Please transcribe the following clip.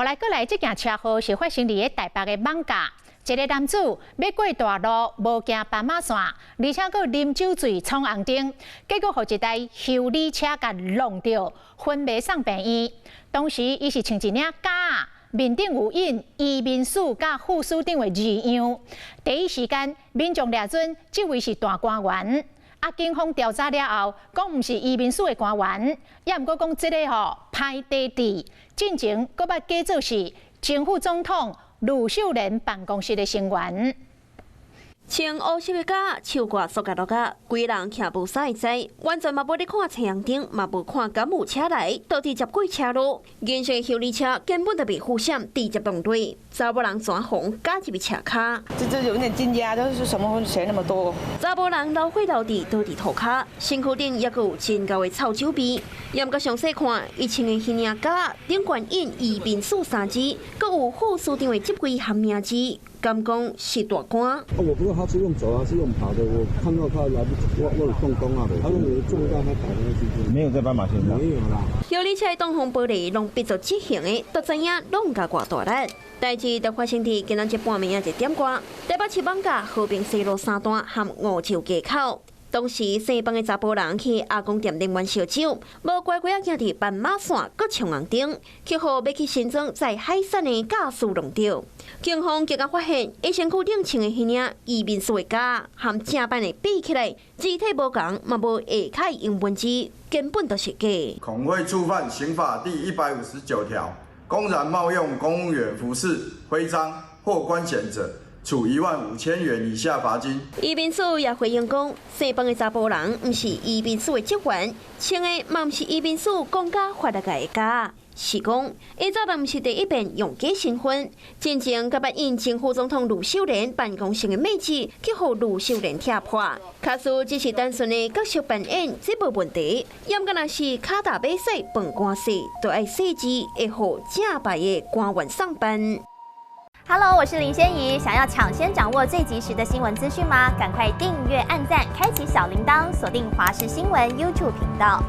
後來過來，這件車禍是發生佇咧台北的艋舺，一个男子欲過大路，無行斑馬線，而且閣啉酒醉闖紅燈，結果予一台修理車共挏著，昏迷送病院。當時伊是穿一領夾仔，面頂有印移民署佮副署長的字樣。第一時間，民眾掠準這位是大官員。啊，警方調查了後，講毋是移民署的官員，也毋過講這个吼歹地址，進前閣捌假做是前副總統呂秀蓮辦公室的成員。穿烏色的夾，手掛塑膠袋，規人徛無啥會知，完全嘛無咧看青紅燈，嘛無看敢有車來，就直接過車路。銀色修理車根本就袂負險，直接撞落，查某人全紅咬入去車跤。這有點驚訝，就是什麼錢那麼多？查某人流血流地倒佇塗跤，身軀頂猶閣有真厚的臭酒味。嚴格詳細看，伊穿的彼領夾頂懸印移民署三字，閣有副署長的職位和名字。敢講是大官。我不知道他是用走還是用跑的，我看到他來不及，我有動工啊，他認為撞到他倒那去，沒有在斑馬線上。沒有啦。修理車的擋風玻璃攏逼做直行的，都知影攏共偌大力。代誌就發生佇今仔日半暝仔一點外，台北市艋舺和平西路三段和梧州街口。當時姓方的查埔人去阿公店啉完燒酒，無乖乖仔行佇斑馬線，閣衝紅燈，去予欲去新莊載海產的駕駛挏著。警方結果發現，伊身軀頂穿的彼領移民署的夾，和正版的比起來，字體無仝，嘛無下跤英文字，根本就是假。恐會觸犯刑法第159條，公然冒用公務員服飾、徽章或官銜者，處15,000元以下罰金。移民署也回應講，姓方的查埔人毋是移民署的職員，穿的嘛毋是移民署公家發來的夾。是講，伊早就毋是第一遍用假身份，進前閣捌印前副總統呂秀蓮辦公室的名字，去予呂秀蓮拆破。假使只是單純的角色扮演，這無問題。猶閣若是跤踏馬賽飯官勢，就愛細緻會予正牌的官員送辦。 Hello，我是林仙怡。想要搶先掌握最及時的新聞資訊嗎？趕快訂閱、按讚、開啟小鈴鐺，鎖定華視新聞 YouTube 頻道。